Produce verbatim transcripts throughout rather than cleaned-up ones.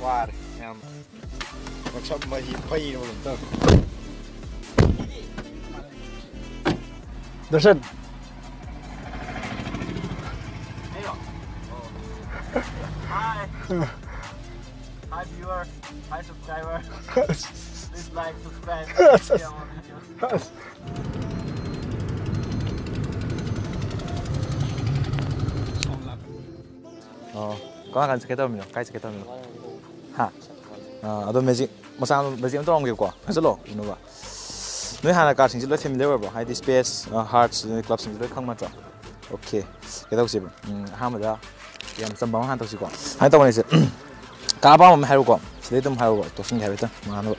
ꯋꯥꯔꯦ ꯌꯥꯝ꯫ ꯃꯁꯝ ꯃꯍꯤ ꯐꯩꯅ ꯃꯔꯣꯝ ꯇꯧꯔꯦ꯫ Darshan. Hi. Hi, viewer. Hi, subscriber. Please like, subscribe, share our videos. ꯑꯣ, ꯀꯃꯥꯏ ꯀꯥꯏ ꯆꯠꯀꯦ ꯇꯧꯔꯝꯃꯤꯅꯣ? ꯀꯥꯏ ꯆꯠꯀꯦ ꯇꯧꯔꯝꯃꯤꯅꯣ? ꯍꯥ? ꯑꯥ, ꯑꯗꯣ ꯃꯦꯖꯤꯛ ꯃꯆꯥ, ꯃꯦꯖꯤꯛ ꯑꯃ ꯇꯧꯔꯝꯒꯦꯀꯣ꯫ ꯍꯥꯏꯖꯜꯂꯣ, ꯎꯅꯕ꯫ ꯅꯣꯏ ꯍꯥꯟꯅ ꯀꯥꯔꯗꯁꯤꯡꯁꯦ ꯂꯣꯏ familiar ꯑꯣꯏꯔꯕꯣ? ꯍꯥꯏꯗꯤ ꯁ꯭ꯄꯦꯁ, ꯑ, ꯍꯥꯔꯠꯁ, ꯀ꯭ꯂꯕꯁꯤꯡꯁꯦ ꯂꯣꯏ ꯈꯪꯕ ꯅꯠꯇ꯭ꯔꯣ? ꯑꯣꯀꯦ꯫ ꯀꯩꯗꯧꯁꯦꯕ? ꯎꯝ, ꯑꯍꯥꯟꯕꯗ ꯌꯥꯝ ꯆꯝꯕ ꯑꯃ ꯍꯥꯟꯅ ꯇꯧꯁꯤꯀꯣ꯫ ꯁꯨꯃꯥꯏꯅ ꯇꯧꯕꯅꯤꯁꯦ꯫ ꯀꯥ ꯑꯄꯥꯝꯕ ꯑꯃ ꯍꯥꯏꯔꯨꯀꯣ꯫ ꯁꯤꯗꯩ ꯑꯗꯨꯝ ꯍꯥꯏꯔꯨꯀꯣ꯫ ꯇꯣꯠꯁꯤꯟꯒꯦ ꯍꯥꯏꯐꯦꯠꯇꯪ ꯃꯉꯥꯜꯅꯕ꯫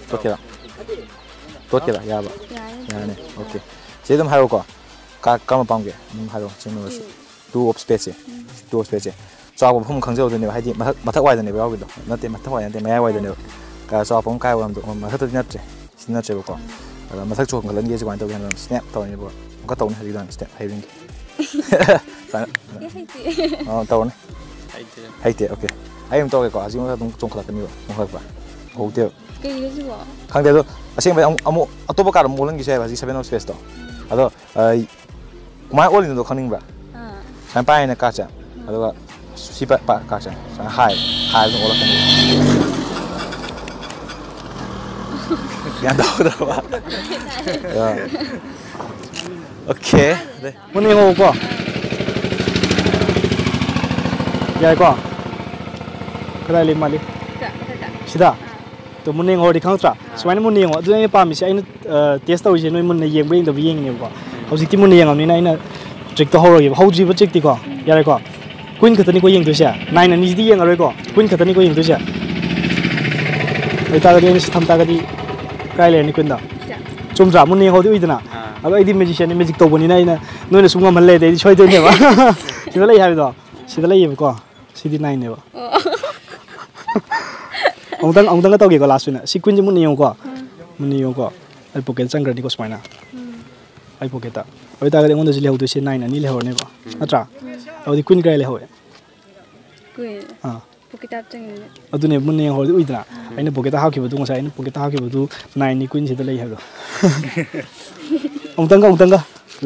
ꯇꯣꯠꯀꯦꯔꯥ? ꯇꯣꯠꯀꯦꯔꯥ? ꯌꯥꯕ? ꯌꯥꯏꯌꯦ꯫ ꯌꯥꯔꯅꯤ꯫ ꯑꯣꯀꯦ꯫ ꯁꯤꯗꯩ ꯑꯗꯨꯝ ꯍꯥꯏꯔꯨꯀꯣ꯫ ꯀꯥꯔꯗ ꯀꯔꯝꯕ ꯄꯥꯝꯒꯦ? ꯑꯗꯨꯝ ꯍꯥꯏꯔꯛꯑꯣ꯫ ꯆꯤꯡꯅꯕꯁꯤ꯫ Two of spades say. Um. Two of spades ꯁꯦ꯫ ꯆꯥꯎꯕ ꯃꯐꯝ ꯈꯪꯖꯍꯧꯗꯣꯏꯅꯦꯕ, ꯍꯥꯏꯗꯤ ꯃꯊꯛ, ꯃꯊꯛ ꯋꯥꯏꯗꯅꯦꯕ ꯌꯥꯎꯈꯤꯗꯣ, ꯅꯠꯇꯦ, ꯃꯊꯛ ꯋꯥꯏ ꯅꯠꯇꯦ, ꯃꯌꯥꯏ ꯋꯥꯏꯗꯅꯦꯕ꯫ ꯀ-, ꯆꯥꯎꯕ ꯃꯐꯝ ꯀꯥꯏ ꯑꯣꯏꯔꯝꯗꯣ, ꯃꯊꯛꯇꯗꯤ ꯅꯠꯇ꯭ꯔꯦ, ꯁꯤ ꯅꯠꯇ꯭ꯔꯦꯕꯀꯣ꯫ ꯑꯗ ꯃꯊꯛ ꯆꯣꯡꯈꯠꯍꯟꯒꯦꯁꯦ ꯀꯃꯥꯏꯅ ꯇꯧꯒꯦ ꯍꯥꯏꯅ ꯁ꯭ꯅꯦꯞ ꯇꯧꯔꯅꯤꯕ꯫ ꯑꯃꯨꯛꯀ ꯇꯧꯅꯤ ꯍꯧꯖꯤꯛꯀꯤꯗꯣ ꯍꯥꯏꯅ ꯁ꯭ꯅꯦꯞ ꯍꯩꯕꯤꯟꯒꯤ꯫ ꯁꯨꯃꯥꯏꯅ꯫ ꯑꯩ ꯍꯩꯇꯦ꯫ ꯑ, ꯇꯧꯔꯅꯤ꯫ ꯍꯩꯇꯦ꯫ ꯍꯩꯇꯦ, ꯑꯣꯀꯦ꯫ ꯑꯩ ꯑꯃꯨꯛ ꯇꯧꯔꯒꯦꯀꯣ, ꯍꯧꯖꯤꯛ ꯃꯊꯛ ꯑꯗꯨꯝ ꯆꯣꯡꯈꯠꯂꯛꯀꯅꯤꯕ, ꯆꯣꯡꯈꯠꯂꯛꯄ꯫ ꯍꯧꯗꯦꯕ꯫ ꯀꯩꯒꯤꯅꯣ ꯁꯤꯕꯣ? ꯈꯪꯗꯦ, ꯑꯗꯣ ꯑꯁꯦꯡꯕꯩ ꯑꯃꯨꯛ, ꯑꯃꯨꯛ ꯑꯇꯣꯞꯄ ꯀꯥꯔꯗ ꯑꯃꯨꯛ ꯑꯣꯜꯍꯟꯈꯤꯁꯦ ꯍꯥꯏꯕ, ꯍꯧꯖꯤꯛ Seven of Spadeꯁꯇꯣ꯫ ꯑꯗꯣ, ꯑ, ꯀꯃꯥꯏꯅ ꯑꯣꯜꯂꯤꯅꯣꯗꯣ ꯈꯪꯅꯤꯡꯕ꯭ꯔꯥ? ꯑꯥ꯫ ꯁꯨꯃꯥꯏꯅ ꯄꯥꯏꯔꯦꯅ ꯀꯥꯔꯗꯁꯦ, ꯎꯝ꯫ ꯑꯗꯨꯒ ꯁꯤ ꯄꯥ-, ꯄꯥ-, ꯀꯥꯔꯗꯁꯦ ꯁꯨꯃꯥꯏꯅ ꯍꯥꯏ, ꯍꯥꯏ ꯑꯗꯨꯝ ꯑꯣꯜꯂꯛꯀꯅꯤ꯫ ꯒ꯭ꯌꯥꯟ ꯇꯥꯍꯧꯗ꯭ꯔꯕ? ꯑꯥ꯫ ꯑꯣꯀꯦ꯫ ꯃꯨꯟꯅ ꯌꯦꯡꯉꯣꯀꯣ꯫ ꯌꯥꯏꯀꯣ? ꯀꯗꯥꯏ ꯂꯩ ꯃꯥꯜꯂꯤ? ꯁꯤꯗ, ꯃꯊꯛꯇ꯫ ꯁꯤꯗ? ꯑꯥ꯫ ꯇꯣ, ꯃꯨꯟꯅ ꯌꯦꯡꯍꯧꯔꯗꯤ ꯈꯪꯉꯛꯇ꯭ꯔꯥ? ꯑꯥ꯫ ꯁꯨꯃꯥꯏꯅ ꯃꯨꯟꯅ ꯌꯦꯡꯉꯣ꯫ ꯑꯗꯨꯅ ꯑꯩꯅ ꯄꯥꯝꯃꯤꯁꯦ, ꯑꯩꯅ, ꯑ, ꯇꯦꯁ ꯇꯧꯔꯤꯁꯦ ꯅꯣꯏ ꯃꯨꯟꯅ ꯌꯦꯡꯕ꯭ꯔꯥ ꯌꯦꯡꯗꯕ꯭ꯔꯥ ꯌꯦꯡꯉꯤꯅꯦꯕꯀꯣ꯫ ꯎꯝ꯫ ꯍꯧꯖꯤꯛꯇꯤ ꯃꯨꯟꯅ ꯌꯦꯡꯉꯕꯅꯤꯅ ꯑꯩꯅ ꯇ꯭ꯔꯤꯛꯇꯣ ꯍꯧꯔꯒꯦꯕ꯫ ꯍꯧꯗ꯭ꯔꯤꯕ ꯇ꯭ꯔꯤꯛꯇꯤꯀꯣ꯫ ꯎꯝ꯫ ꯌꯥꯔꯦꯀꯣ? ꯀꯨꯏꯟ ꯈꯛꯇꯅꯤꯀꯣ ꯌꯦꯡꯗꯣꯏꯁꯦ꯫ ꯅꯥꯏꯟ ꯑꯅꯤꯁꯤꯗꯤ ꯌꯦꯡꯉꯔꯣꯏꯀꯣ꯫ ꯀꯨꯏꯟ ꯈꯛꯇꯅꯤꯀꯣ ꯌꯦꯡꯗꯣꯏꯁꯦ꯫ ꯑꯗꯨ ꯑꯣꯏꯇꯥꯔꯒꯗꯤ ꯑꯩꯅ ꯁꯤ ꯊꯝ ꯇꯥꯔꯒꯗꯤ ꯀꯥꯏ ꯂꯩꯔꯅꯤ ꯀꯨꯏꯟꯗꯣ? ꯁꯤꯗ꯫ ꯆꯨꯝꯗ꯭ꯔꯥ? ꯃꯨꯟꯅ ꯌꯦꯡꯍꯧꯗꯤ ꯎꯏꯗꯅ꯫ ꯑꯥ꯫ ꯑꯗꯣ ꯑꯩꯗꯤ ꯃꯦꯖꯤꯁꯤꯌꯥꯟꯅꯤ, ꯃꯦꯖꯤꯛ ꯇꯧꯕꯅꯤꯅ ꯑꯩꯅ ꯅꯣꯏꯅ ꯁꯨꯝ ꯉꯝꯍꯜ ꯂꯩꯔꯗꯤ ꯑꯩꯗꯤ ꯁꯣꯏꯗꯣꯏꯅꯦꯕ꯫ ꯁꯤꯗ ꯂꯩ ꯍꯥꯏꯕꯗꯣ꯫ ꯁꯤꯗ ꯂꯩꯌꯦꯕꯀꯣ꯫ ꯁꯤꯗꯤ ꯅꯥꯏꯟꯅꯦꯕ꯫ ꯑꯣ꯫ ꯑꯃꯨꯛꯇꯪ, ꯑꯃꯨꯛꯇꯪꯒ ꯇꯧꯒꯦꯀꯣ, ꯂꯥꯁ ꯑꯣꯏꯅ꯫ ꯁꯤ ꯀꯨꯏꯟꯁꯦ ꯃꯨꯟꯅ ꯌꯦꯡꯉꯨꯀꯣ꯫ ꯎꯝ꯫ ꯃꯨꯟꯅ ꯌꯦꯡꯉꯨꯀꯣ꯫ ꯑꯩ ꯄꯣꯀꯦꯠ ꯆꯪꯈ꯭ꯔꯅꯤꯀꯣ ꯁꯨꯃꯥꯏꯅ꯫ ꯎꯝ꯫ ꯑꯩ ꯄꯣꯀꯦꯠꯇ꯫ ꯑꯗꯨ ꯑꯣꯏꯇꯥꯔꯒꯗꯤ ꯑꯩꯉꯣꯟꯗ ꯍꯧꯖꯤꯛ ꯂꯩꯍꯧꯗꯣꯏꯁꯦ ꯅꯥꯏꯟ ꯑꯅꯤ ꯂꯩꯍꯧꯔꯅꯦꯕ꯫ ꯎꯝ꯫ ꯅꯠꯇ꯭ꯔꯥ? ꯎꯝ꯫ ꯑꯗꯨꯗꯤ ꯀꯨꯏꯟ ꯀꯌꯥ ꯂꯩꯍꯧꯋꯦ? ꯀꯨꯏꯟ꯫ ꯑꯥ꯫ ꯄꯣꯀꯦꯠꯇ ꯍꯥꯞꯆꯤꯟꯒꯅꯤ꯫ ꯑꯗꯨꯅꯦ, ꯃꯨꯟꯅ ꯌꯦꯡꯍꯧꯔꯗꯤ ꯎꯏꯗꯅ? ꯎꯝ꯫ ꯑꯩꯅ ꯄꯣꯀꯦꯠꯇ ꯍꯥꯞꯈꯤꯕꯗꯨ, ꯉꯁꯥꯏ ꯑꯩꯅ ꯄꯣꯀꯦꯠꯇ ꯍꯥꯞꯈꯤꯕꯗꯨ ꯅꯥꯏꯟꯅꯤ, ꯀꯨꯏꯟ ꯁꯤꯗ ꯂꯩ ꯍꯥꯏꯕꯗꯣ꯫ ꯑꯃꯨꯛꯇꯪꯒ, ꯑꯃꯨꯛꯇꯪꯒ꯫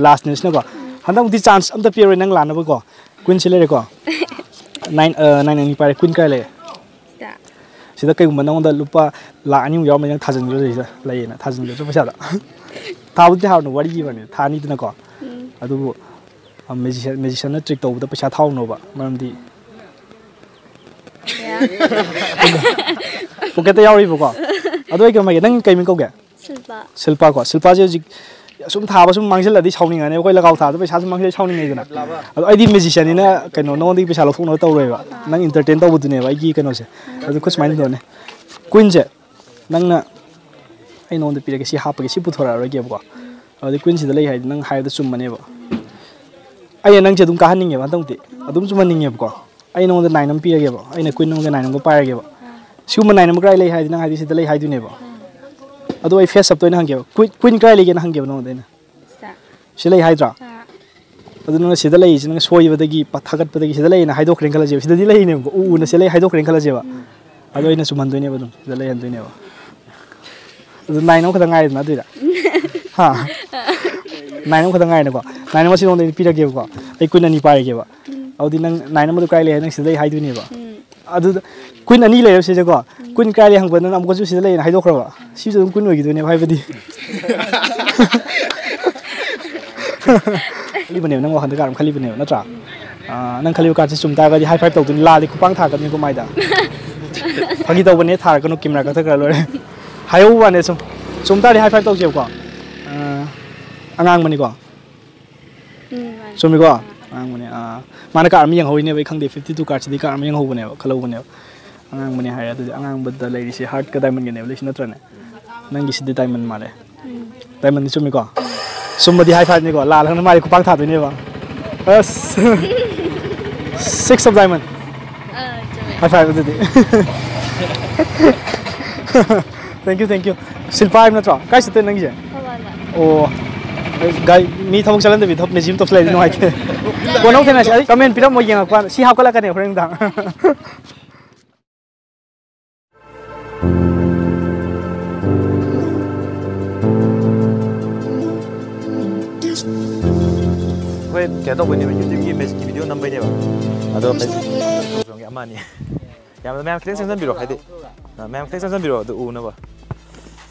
ꯂꯥꯁꯅꯦ ꯁꯤꯅꯀꯣ꯫ ꯎꯝ꯫ ꯍꯟꯗꯛꯃꯨꯛꯇꯤ ꯆꯥꯟꯁ ꯑꯝꯇ ꯄꯤꯔꯔꯣꯏ ꯅꯪ ꯂꯥꯟꯅꯕꯀꯣ꯫ ꯀꯨꯏꯟ ꯁꯤ ꯂꯩꯔꯦꯀꯣ꯫ ꯅꯥꯏꯟ, ꯑ, ꯅꯥꯏꯟ ꯑꯅꯤ ꯄꯥꯏꯔꯦ, ꯀꯨꯏꯟ ꯀꯌꯥ ꯂꯩꯔꯦ? ꯁꯤꯗ꯫ ꯁꯤꯗ ꯀꯩꯒꯨꯝꯕ ꯅꯉꯣꯟꯗ ꯂꯨꯄꯥ ꯂꯥꯛ ꯑꯅꯤꯃꯨꯛ ꯌꯥꯎꯔꯝꯃꯗꯤ ꯅꯪ ꯊꯥꯖꯤꯟꯈ꯭ꯔꯣ ꯁꯤꯗ ꯂꯩꯌꯦꯅ, ꯊꯥꯖꯤꯟꯈ꯭ꯔꯣ ꯄꯩꯁꯥꯗꯣ꯫ ꯊꯥꯕꯨꯗꯤ ꯊꯥꯔꯨꯅꯨ, ꯋꯥꯔꯤꯒꯤ ꯋꯥꯅꯤ, ꯊꯥꯅꯤꯗꯅꯀꯣ꯫ ꯎꯝ꯫ ꯑꯗꯨꯕꯨ, ꯑ, ꯃꯦꯖꯤꯁꯤꯌꯥꯟ, ꯃꯦꯖꯤꯁꯤꯌꯥꯟꯅ ꯇ꯭ꯔꯤꯛ ꯇꯧꯕꯗ ꯄꯩꯁꯥ ꯊꯥꯔꯨꯅꯣꯕ, ꯃꯔꯝꯗꯤ ꯌꯥ꯫ ꯄꯣꯀꯦꯠꯇ ꯌꯥꯎꯔꯤꯕꯀꯣ꯫ ꯑꯗꯣ ꯑꯩ ꯀꯩꯅꯣꯝ ꯍꯥꯏꯒꯦ, ꯅꯪ ꯀꯩ ꯃꯤꯡ ꯀꯧꯒꯦ? ꯁꯤꯜꯄꯥ꯫ ꯁꯤꯜꯄꯥ ꯀꯣ꯫ ꯁꯤꯜꯄꯥꯁꯦ ꯍꯧꯖꯤꯛ ꯁꯨꯝ ꯊꯥꯕ ꯁꯨꯝ ꯃꯥꯡꯁꯤꯜꯂꯗꯤ ꯁꯥꯎꯅꯤꯡꯉꯅꯤ꯫ ꯑꯩꯈꯣꯏ ꯂꯒꯥꯎ ꯊꯥꯗ ꯄꯩꯁꯥꯁꯨ ꯃꯥꯡꯁꯤꯜꯂꯗꯤ ꯁꯥꯎꯅꯤꯡꯉꯤꯗꯅ꯫ ꯑꯗꯣ ꯑꯩꯗꯤ ꯃꯦꯖꯤꯁꯤꯌꯥꯟꯅꯤꯅ ꯀꯩꯅꯣ ꯅꯉꯣꯟꯗꯒꯤ ꯄꯩꯁꯥ ꯂꯧꯊꯣꯛꯅꯕ ꯇꯧꯔꯣꯏꯕ꯫ ꯅꯪ ꯏꯟꯇꯔꯇꯦꯟ ꯇꯧꯕꯗꯨꯅꯦꯕ ꯑꯩꯒꯤ ꯀꯩꯅꯣꯁꯦ꯫ ꯑꯗꯨ ꯈꯨꯠ ꯁꯨꯃꯥꯏꯅ ꯇꯧꯅꯤ꯫ ꯀꯨꯏꯟꯁꯦ ꯅꯪꯅ, ꯑꯩ ꯅꯉꯣꯟꯗ ꯄꯤꯔꯒꯦ, ꯁꯤ ꯍꯥꯞꯄꯒꯦ, ꯁꯤ ꯄꯨꯊꯣꯔꯛꯑꯔꯣꯏꯒꯦꯕꯀꯣ꯫ ꯑꯗꯨꯗꯤ ꯀꯨꯏꯟꯁꯤꯗ ꯂꯩ ꯍꯥꯏꯗꯤ ꯅꯪ ꯍꯥꯏꯕꯗ ꯆꯨꯝꯃꯅꯦꯕ꯫ ꯑꯩꯅ ꯅꯪꯁꯦ ꯑꯗꯨꯝ ꯀꯥꯍꯟꯅꯤꯡꯉꯦꯕ ꯍꯟꯗꯛꯇꯤ꯫ ꯑꯗꯨꯝ ꯆꯨꯝꯍꯟꯅꯤꯡꯉꯦꯕꯀꯣ꯫ ꯑꯩ ꯅꯉꯣꯟꯗ ꯅꯥꯏꯟ ꯑꯃ ꯄꯤꯔꯒꯦꯕ, ꯑꯩꯅ ꯀ꯭ꯋꯤꯟ ꯑꯃꯒ ꯅꯥꯏꯟ ꯑꯃꯒ ꯄꯥꯏꯔꯒꯦꯕ꯫ ꯁꯤꯒꯨꯝꯕ ꯅꯥꯏꯟ ꯑꯃ ꯀꯗꯥꯏ ꯂꯩ ꯍꯥꯏꯗꯤ ꯅꯪ ꯍꯥꯏꯗꯤ ꯁꯤꯗ ꯂꯩ ꯍꯥꯏꯗꯣꯏꯅꯦꯕ꯫ ꯑꯗꯣ ꯑꯩ ꯐꯦꯁ ꯑꯞꯇ ꯑꯣꯏꯅ ꯍꯪꯒꯦꯕ, ꯀ꯭ꯋꯤꯟ, ꯀ꯭ꯋꯤꯟ ꯀꯗꯥꯏ ꯂꯩꯒꯦꯅ ꯍꯪꯒꯦꯕ ꯅꯉꯣꯟꯗ ꯑꯩꯅ꯫ ꯁꯤꯗ꯫ ꯁꯤ ꯂꯩ ꯍꯥꯏꯗ꯭ꯔꯣ? ꯑꯥ꯫ ꯑꯗꯨ ꯅꯪꯅ ꯁꯤꯗ ꯂꯩꯔꯤꯁꯤ ꯅꯪ ꯁꯣꯏꯕꯗꯒꯤ ꯄ-, ꯊꯥꯒꯠꯄꯗꯒꯤ ꯁꯤꯗ ꯂꯩꯌꯦꯅ ꯍꯥꯏꯗꯣꯛꯈ꯭ꯔꯦꯅ ꯈꯜꯂꯁꯦꯕ, ꯁꯤꯗꯗꯤ ꯂꯩꯔꯤꯅꯦꯕꯀꯣ, ꯎ ꯎꯅ ꯁꯤꯗ ꯂꯩ ꯍꯥꯏꯗꯣꯛꯈ꯭ꯔꯦꯅ ꯈꯜꯂꯁꯦꯕ꯫ ꯑꯗꯣ ꯑꯩꯅ ꯆꯨꯝꯍꯟꯗꯣꯏꯅꯦꯕ ꯑꯗꯨꯝ, ꯁꯤꯗ ꯂꯩꯍꯟꯗꯣꯏꯅꯦꯕ꯫ ꯑꯗꯨ ꯅꯥꯏꯟ ꯑꯃꯈꯛꯇ ꯉꯥꯏꯔꯦꯗꯅ ꯑꯗꯨꯏꯗ꯫ ꯍꯥ? ꯅꯥꯏꯟ ꯑꯃꯈꯛꯇ ꯉꯥꯏꯔꯦꯅꯀꯣ꯫ ꯅꯥꯏꯟ ꯑꯃꯁꯤ ꯅꯉꯣꯟꯗ ꯑꯩꯅ ꯄꯤꯔꯒꯦꯕꯀꯣ꯫ ꯑꯩ ꯀ꯭ꯋꯤꯟ ꯑꯅꯤ ꯄꯥꯏꯔꯒꯦꯕ꯫ ꯑꯗꯨꯗꯤ ꯅꯪ ꯅꯥꯏꯟ ꯑꯃꯗꯣ ꯀꯥꯏ ꯂꯩ ꯍꯥꯏ ꯅꯪ ꯁꯤꯗ ꯂꯩ ꯍꯥꯏꯗꯣꯏꯅꯦꯕ꯫ ꯑꯗꯨꯗ ꯀ꯭ꯋꯤꯟ ꯑꯅꯤ ꯂꯩꯔꯦꯕ ꯁꯤꯁꯦꯀꯣ꯫ ꯀ꯭ꯋꯤꯟ ꯀꯥꯏ ꯂꯩ ꯍꯪꯕꯗ ꯅꯪ ꯑꯃꯨꯛꯀꯁꯨ ꯁꯤꯗ ꯂꯩꯌꯦꯅ ꯍꯥꯏꯗꯣꯛꯈ꯭ꯔꯕ꯫ ꯁꯤꯁꯨ ꯑꯗꯨꯝ ꯀ꯭ꯋꯤꯟ ꯑꯣꯏꯈꯤꯗꯣꯏꯅꯦꯕ ꯍꯥꯏꯕꯗꯤ꯫ ꯈꯜꯂꯤꯕꯅꯦꯕ, ꯅꯪ ꯋꯥꯈꯜꯗ ꯀꯥꯔꯝ ꯈꯜꯂꯤꯕꯅꯦꯕ, ꯅꯠꯇ꯭ꯔꯥ? ꯑꯥ, ꯅꯪ ꯈꯜꯂꯤꯕ ꯀꯥꯔꯠꯁꯦ ꯆꯨꯝ ꯇꯥꯔꯒꯗꯤ ꯍꯥꯏ ꯐꯥꯏꯚ ꯇꯧꯗꯣꯏꯅꯤ, ꯂꯥꯜꯂꯤ ꯈꯨꯄꯥꯡ ꯊꯥꯔꯛꯀꯅꯤꯀꯣ ꯃꯥꯏꯗ꯫ ꯐꯥꯒꯤ ꯇꯧꯕꯅꯦ, ꯊꯥꯔꯛꯀꯅꯨ, ꯀꯦꯃꯦꯔꯥ ꯀꯛꯊꯠꯈ꯭ꯔ ꯂꯣꯏꯔꯦ꯫ ꯍꯥꯏꯍꯧꯕ ꯋꯥꯅꯦ ꯁꯨꯝ꯫ ꯆꯨꯝ ꯇꯥꯔꯗꯤ ꯍꯥꯏ ꯐꯥꯏꯚ ꯇꯧꯁꯦꯕꯀꯣ꯫ ꯑꯥ, ꯑꯉꯥꯡꯕꯅꯤꯀꯣ꯫ ꯎꯝ, ꯃꯥꯅꯦ꯫ ꯆꯨꯝꯃꯤꯀꯣ? ꯑꯥ꯫ ꯑꯉꯥꯡꯕꯅꯦ꯫ ꯑꯥ, ꯃꯥꯅ ꯀꯥꯔꯠ ꯑꯃ ꯌꯦꯡꯍꯧꯔꯤꯅꯦꯕ, ꯑꯩ ꯈꯪꯗꯦ, ꯐꯤꯐꯇꯤ ꯇꯨ ꯀꯥꯔꯠꯁꯤꯗꯤ ꯀꯥꯔꯠ ꯑꯃ ꯌꯦꯡꯍꯧꯕꯅꯦꯕ, ꯈꯜꯍꯧꯕꯅꯦꯕ꯫ ꯑꯉꯥꯡꯕꯅꯦ ꯍꯥꯏꯔꯦ꯫ ꯑꯗꯨꯗꯤ ꯑꯉꯥꯡꯕꯗ ꯂꯩꯔꯤꯁꯦ ꯍꯥꯔꯠꯀ ꯗꯥꯏꯃꯟꯒꯅꯦꯕ ꯂꯩꯁꯤ, ꯅꯠꯇ꯭ꯔꯅꯦ? ꯅꯪꯒꯤꯁꯤꯗꯤ ꯗꯥꯏꯃꯟ ꯃꯥꯜꯂꯦ꯫ ꯎꯝ꯫ ꯗꯥꯏꯃꯟꯗꯤ ꯆꯨꯝꯃꯤꯀꯣ? ꯆꯨꯝꯃꯗꯤ ꯍꯥꯏ ꯐꯥꯏꯚꯅꯤꯀꯣ, ꯂꯥꯜꯂꯒꯅ ꯃꯥꯗꯤ ꯈꯨꯄꯥꯛ ꯊꯥꯗꯣꯏꯅꯦꯕ꯫ ꯑꯁ꯫ Six of diamond꯫ ꯑꯥ, ꯆꯨꯝꯃꯦ꯫ High five ꯑꯗꯨꯗꯤ꯫ Thank you, thank you꯫ ꯁꯤꯜꯄꯥ ꯍꯥꯏꯕ ꯅꯠꯇ꯭ꯔꯣ? ꯀꯥꯏ ꯆꯠꯇꯣꯏꯅꯣ ꯅꯪꯒꯤꯁꯦ? ꯊꯧꯕꯥꯜꯗ꯫ ꯑꯣ꯫ ꯒꯥꯔꯤ, ꯃꯤ ꯊꯕꯛ ꯆꯠꯍꯟꯗꯕꯤ ꯊꯕꯛ ꯃ꯭ꯌꯨꯖꯤꯌꯝ ꯇꯧꯁꯜꯂꯛꯑꯗꯤ ꯅꯨꯡꯉꯥꯏꯇꯦ꯫ ꯀꯣꯟꯅ ꯑꯃꯨꯛ ꯊꯦꯡꯅꯁꯤ꯫ ꯑꯩ ꯀꯃꯦꯟ ꯄꯤꯔꯝꯃꯣ, ꯌꯦꯡꯉꯛꯄ ꯀꯥꯟꯗ꯫ ꯁꯤ ꯍꯥꯞꯀꯠꯂꯛꯀꯅꯤ ꯍꯣꯔꯦꯟ ꯅꯨꯡꯗꯥꯡ꯫ ꯑꯩꯈꯣꯏ ꯀꯩꯅꯣ ꯇꯧꯕꯩꯅꯦꯕ, YouTube-ꯀꯤ ꯃꯦꯖꯤꯛꯀꯤ video ꯅꯝꯕꯩꯅꯦꯕ꯫ ꯑꯗꯣ ꯃꯦꯖꯤꯛ ꯇꯧꯖꯔꯝꯒꯦ, ꯑꯃ ꯑꯅꯤ꯫ ꯌꯥꯝꯅ ꯃꯌꯥꯝ ꯈꯤꯇꯪ ꯆꯪꯁꯤꯟꯕꯤꯔꯣ, ꯍꯥꯏꯗꯤ, ꯑ, ꯃꯌꯥꯝ ꯈꯤꯇꯪ ꯆꯪꯁꯤꯟꯕꯤꯔꯣ, ꯑꯗꯨ ꯎꯅꯕ꯫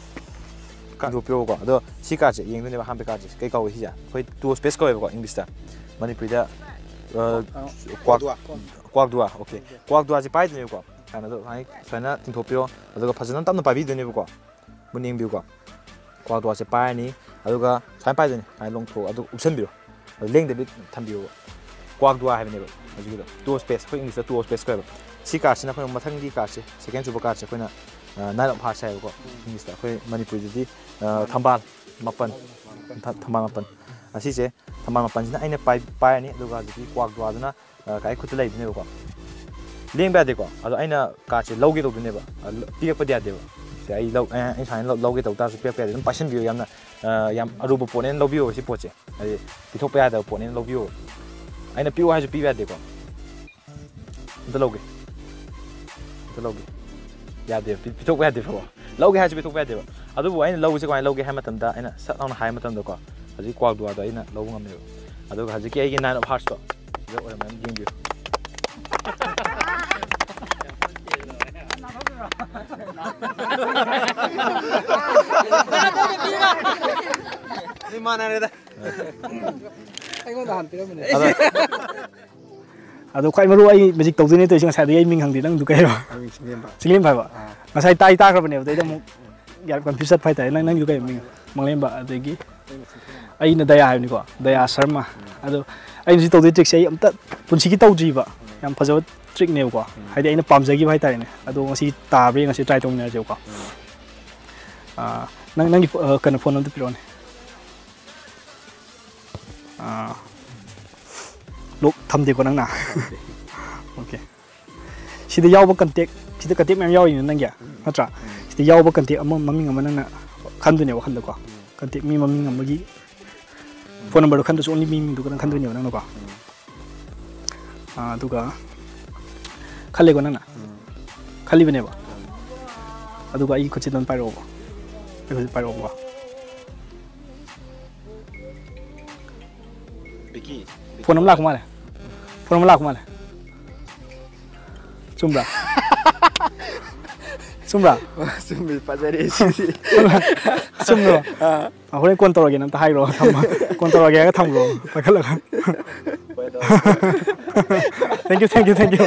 ꯀꯥꯟꯊꯣꯛꯄꯤꯔꯣꯀꯣ꯫ ꯑꯗꯣ ꯁꯤ ꯀꯥꯔꯠꯁꯦ ꯌꯦꯡꯗꯣꯏꯅꯦꯕ, ꯑꯍꯥꯟꯕ ꯀꯥꯔꯠꯁꯦ꯫ ꯀꯩ ꯀꯧꯏ ꯁꯤꯁꯦ? ꯑꯩꯈꯣꯏ two of spades ꯀꯧꯋꯦꯕꯀꯣ, English-ꯇ꯫ ꯃꯅꯤꯄꯨꯔꯤꯗ, ꯑ, ꯀ꯭ꯋꯥꯛ-, ꯀ꯭ꯋꯥꯛ ꯗꯨꯋꯥ, okay꯫ ꯀ꯭ꯋꯥꯛ ꯗꯨꯋꯥꯁꯦ ꯄꯥꯏꯗꯣꯏꯅꯦꯕꯀꯣ꯫ ꯁꯨꯃꯥꯏꯅ ꯑꯗꯣ ꯁꯨꯃꯥꯏꯅ, ꯁꯨꯃꯥꯏꯅ ꯇꯤꯡꯊꯣꯛꯄꯤꯔꯣ꯫ ꯑꯗꯨꯒ ꯐꯖꯅ ꯇꯞꯅ ꯄꯥꯏꯕꯤꯗꯣꯏꯅꯦꯕꯀꯣ꯫ ꯃꯨꯟꯅ ꯌꯦꯡꯕꯤꯌꯨꯀꯣ꯫ ꯀ꯭ꯋꯥꯛ ꯗꯨꯋꯥꯁꯦ ꯄꯥꯏꯔꯅꯤ꯫ ꯑꯗꯨꯒ ꯁꯨꯃꯥꯏꯅ ꯄꯥꯏꯗꯣꯏꯅꯦ꯫ ꯁꯨꯃꯥꯏꯅ ꯂꯣꯡꯊꯣꯛꯑꯒ ꯑꯗꯨ ꯎꯞꯁꯟꯕꯤꯔꯣ꯫ ꯑꯗꯨ ꯂꯦꯡꯗꯕꯤ ꯊꯝꯕꯤꯌꯣꯕ꯫ ꯀ꯭ꯋꯥꯛ ꯗꯨꯋꯥ ꯍꯥꯏꯕꯅꯦꯕ ꯍꯧꯖꯤꯛꯀꯤꯗꯣ꯫ Two of spades, ꯑꯩꯈꯣꯏ English-ꯇ two of spades ꯀꯧꯋꯦꯕ꯫ ꯁꯤ ꯀꯥꯔꯠꯁꯤꯅ ꯑꯩꯈꯣꯏ ꯃꯊꯪꯒꯤ ꯀꯥꯔꯠꯁꯦ, second ꯁꯨꯕ ꯀꯥꯔꯠꯁꯦ ꯑꯩꯈꯣꯏꯅ, ꯑ, nine of hearts ꯍꯥꯏꯌꯦꯕꯀꯣ꯫ English-ꯇ, ꯑꯩꯈꯣꯏ ꯃꯅꯤꯄꯨꯔꯤꯗꯗꯤ, ꯑ, ꯊꯝꯕꯥꯜ ꯃꯥꯄꯟ꯫ ꯊ-, ꯊꯝꯕꯥꯜ ꯃꯥꯄꯟ꯫ ꯑꯁꯤꯁꯦ ꯊꯝꯕꯥꯜ ꯃꯥꯄꯟꯁꯤꯅ ꯑꯩꯅ ꯄꯥꯏ-, ꯄꯥꯏꯔꯅꯤ, ꯑꯗꯨꯒ ꯍꯧꯖꯤꯛꯀꯤ ꯀ꯭ꯋꯥꯛ ꯗꯨꯋꯥꯗꯨꯅ ꯑ, ꯀꯥꯏ ꯈꯨꯠꯇ ꯂꯩꯗꯣꯏꯅꯦꯕꯀꯣ꯫ ꯂꯦꯡꯕ ꯌꯥꯗꯦꯀꯣ꯫ ꯑꯗꯣ ꯑꯩꯅ cardꯁꯦ ꯂꯧꯒꯦ ꯇꯧꯗꯣꯏꯅꯦꯕ꯫ ꯑ, ꯂ-, ꯄꯤꯔꯛꯄꯗꯤ ꯌꯥꯗꯦꯕ꯫ ꯁꯦ ꯑꯩ ꯂꯧ-, ꯑ, ꯑꯩ ꯁꯨꯃꯥꯏꯅ ꯂꯧ-, ꯂꯧꯒꯦ ꯇꯧ ꯇꯥꯔꯁꯨ ꯄꯤꯔꯛꯄ ꯌꯥꯗꯦ꯫ ꯑꯗꯨꯝ ꯄꯥꯏꯁꯟꯕꯤꯌꯨ꯫ ꯌꯥꯝꯅ, ꯑ, ꯌꯥꯝ ꯑꯔꯨꯕ ꯄꯣꯠꯅꯦꯅ ꯂꯧꯕꯤꯌꯣꯕ ꯁꯤ ꯄꯣꯠꯁꯦ꯫ ꯍꯥꯏꯗꯤ ꯄꯤꯊꯣꯛꯄ ꯌꯥꯗꯕ ꯄꯣꯠꯅꯦꯅ ꯂꯧꯕꯤꯌꯣꯕ꯫ ꯑꯩꯅ ꯄꯤꯌꯨ ꯍꯥꯏꯔꯁꯨ ꯄꯤꯕ ꯌꯥꯗꯦꯀꯣ꯫ ꯑꯝꯇ ꯂꯧꯒꯦ꯫ ꯑꯝꯇ ꯂꯧꯒꯦ꯫ ꯌꯥꯗꯦꯕ꯫ ꯄꯤ-, ꯄꯤꯊꯣꯛꯄ ꯌꯥꯗꯦꯕꯀꯣ꯫ ꯂꯧꯒꯦ ꯍꯥꯏꯔꯁꯨ ꯄꯤꯊꯣꯛꯄ ꯌꯥꯗꯦꯕ꯫ ꯑꯗꯨꯕꯨ ꯑꯩꯅ ꯂꯧꯕꯁꯦ ꯀꯃꯥꯏꯅ ꯂꯧꯒꯦ ꯍꯥꯏ ꯃꯇꯝꯗ, ꯑꯩꯅ ꯁꯠ ꯂꯥꯎꯅ ꯍꯥꯏ ꯃꯇꯝꯗꯀꯣ, ꯍꯧꯖꯤꯛ ꯀ꯭ꯋꯥꯛꯗꯨꯋꯥꯗꯣ ꯑꯩꯅ ꯂꯧꯕ ꯉꯝꯃꯦꯕ꯫ ꯑꯗꯨꯒ ꯍꯧꯖꯤꯛꯀꯤ ꯑꯩꯒꯤ nine of heartsꯇꯣ, ꯁꯤꯗ ꯑꯣꯏꯔꯝꯃꯦꯅ ꯌꯦꯡꯕꯤꯌꯨ꯫ ꯑꯗꯨ ꯑꯗꯣ ꯈ꯭ꯋꯥꯏ ꯃꯔꯨ ꯑꯩ magic ꯇꯧꯗꯣꯏꯅꯦ ꯇꯧꯔꯤꯁꯦ, ꯉꯁꯥꯏꯗꯒꯤ ꯑꯩ ꯃꯤꯡ ꯍꯪꯗꯦ, ꯅꯪꯗꯨ ꯀꯩ ꯍꯥꯏꯕ? ꯃꯃꯤꯡ ꯆꯤꯡꯂꯦꯝꯕ꯫ ꯆꯤꯡꯂꯦꯝꯕ ꯍꯥꯏꯕ? ꯑꯥ꯫ ꯉꯁꯥꯏ ꯇꯥꯏ ꯇꯥꯈ꯭ꯔꯕꯅꯦꯕ, ꯑꯗꯩꯗ ꯑꯃꯨꯛ ꯌꯥꯝ confuse ꯆꯠꯄ ꯍꯥꯏꯇꯥꯔꯦ꯫ ꯅꯪ, ꯅꯪꯗꯨ ꯀꯩ ꯃꯤꯡ? ꯃꯪꯂꯦꯝꯕ, ꯑꯗꯒꯤ ꯑꯩꯅ ꯗꯌꯥ ꯍꯥꯏꯕꯅꯤꯀꯣ, ꯗꯌꯥ ꯁꯔꯃ꯫ ꯑꯗꯣ ꯑꯩꯅ ꯍꯧꯖꯤꯛ ꯇꯧꯗꯣꯏ trickꯁꯦ ꯑꯩ ꯑꯝꯇ ꯄꯨꯟꯁꯤꯒꯤ ꯇꯧꯗ꯭ꯔꯤꯕ, ꯌꯥꯝ ꯐꯖꯕ trickꯅꯦꯕꯀꯣ꯫ ꯎꯝ꯫ ꯍꯥꯏꯗꯤ ꯑꯩꯅ ꯄꯥꯝꯖꯈꯤꯕ ꯍꯥꯏꯇꯥꯔꯦꯅꯦ꯫ ꯑꯗꯣ ꯉꯁꯤ ꯇꯥꯕ꯭ꯔꯥ ꯌꯦꯡꯉꯁꯤ, try ꯇꯧꯃꯤꯟꯅꯔꯁꯦꯕꯀꯣ꯫ ꯎꯝ꯫ ꯑꯥ, ꯅꯪ, ꯅꯪꯒꯤ ꯐꯣ-, ꯑ, ꯀꯩꯅꯣ, phone ꯑꯝꯇ ꯄꯤꯔꯛꯑꯣꯅꯦ꯫ ꯑꯥ, lock ꯊꯝꯗꯦꯀꯣ ꯅꯪꯅ? ꯊꯝꯗꯦ꯫ Okay꯫ ꯁꯤꯗ ꯌꯥꯎꯕ contact, ꯁꯤꯗ contact ꯃꯌꯥꯝ ꯌꯥꯎꯔꯤꯅꯦ ꯅꯪꯒꯤ, ꯎꯝ꯫ ꯅꯠꯇ꯭ꯔꯥ? ꯎꯝ꯫ ꯁꯤꯗ ꯌꯥꯎꯕ contact ꯑꯃ, ꯃꯃꯤꯡ ꯑꯃ ꯅꯪꯅ ꯈꯟꯗꯣꯏꯅꯦ ꯋꯥꯈꯜꯗꯀꯣ꯫ ꯎꯝ꯫ Contact ꯃꯤ ꯃꯃꯤꯡ ꯑꯃꯒꯤ phone numberꯗꯣ ꯈꯟꯗ꯭ꯔꯁꯨ only ꯃꯤ ꯃꯤꯡꯗꯨ ꯈꯛꯇꯪ ꯈꯟꯗꯣꯏꯅꯦꯕ ꯅꯪꯅꯀꯣ꯫ ꯎꯝ꯫ ꯑꯥ, ꯑꯗꯨꯒ ꯈꯜꯂꯦꯀꯣ ꯅꯪꯅ? ꯎꯝ꯫ ꯈꯜꯂꯤꯕꯅꯦꯕ? ꯎꯝ꯫ ꯑꯗꯨꯒ ꯑꯩꯒꯤ ꯈꯨꯠꯁꯤꯗ ꯑꯗꯨꯝ ꯄꯥꯏꯔꯛꯑꯣꯕ꯫ ꯑꯩ ꯈꯨꯠꯁꯤꯗ ꯄꯥꯏꯔꯛꯑꯣꯕꯀꯣ꯫ ꯕꯤꯀꯤ꯫ Phone ꯑꯃ ꯂꯥꯛꯄ ꯃꯥꯜꯂꯦ꯫ Phone ꯑꯃ ꯂꯥꯛꯄ ꯃꯥꯜꯂꯦ꯫ ꯆꯨꯝꯕ꯭ꯔꯥ? ꯆꯨꯝꯕ꯭ꯔꯥ? ꯆꯨꯝꯃꯤ, ꯐꯖꯔꯦ ꯁꯤꯗꯤ꯫ ꯆꯨꯝꯕ꯭ꯔꯣ? ꯑꯥ꯫ ꯑꯥ, ꯍꯣꯔꯦꯟ call ꯇꯧꯔꯒꯦꯅ ꯑꯝꯇ ꯍꯥꯏꯔꯣ, ꯊꯝꯃꯣ꯫ Call ꯇꯧꯔꯒꯦ ꯍꯥꯏꯔꯒ ꯊꯝꯈ꯭ꯔꯣ, ꯄꯥꯏꯈꯠꯂꯒ꯫ Thank you, thank you, thank you꯫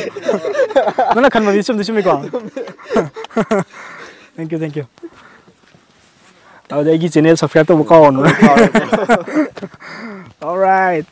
ꯅꯪꯅ ꯈꯟꯕꯗꯤ ꯆꯨꯝꯗꯤ ꯆꯨꯝꯃꯤꯀꯣ? Thank you, thank you꯫ ꯑꯗꯨꯗꯤ ꯑꯩꯒꯤ channel subscribe ꯇꯧꯕ ꯀꯥꯎꯔꯅꯨ꯫ Alright꯫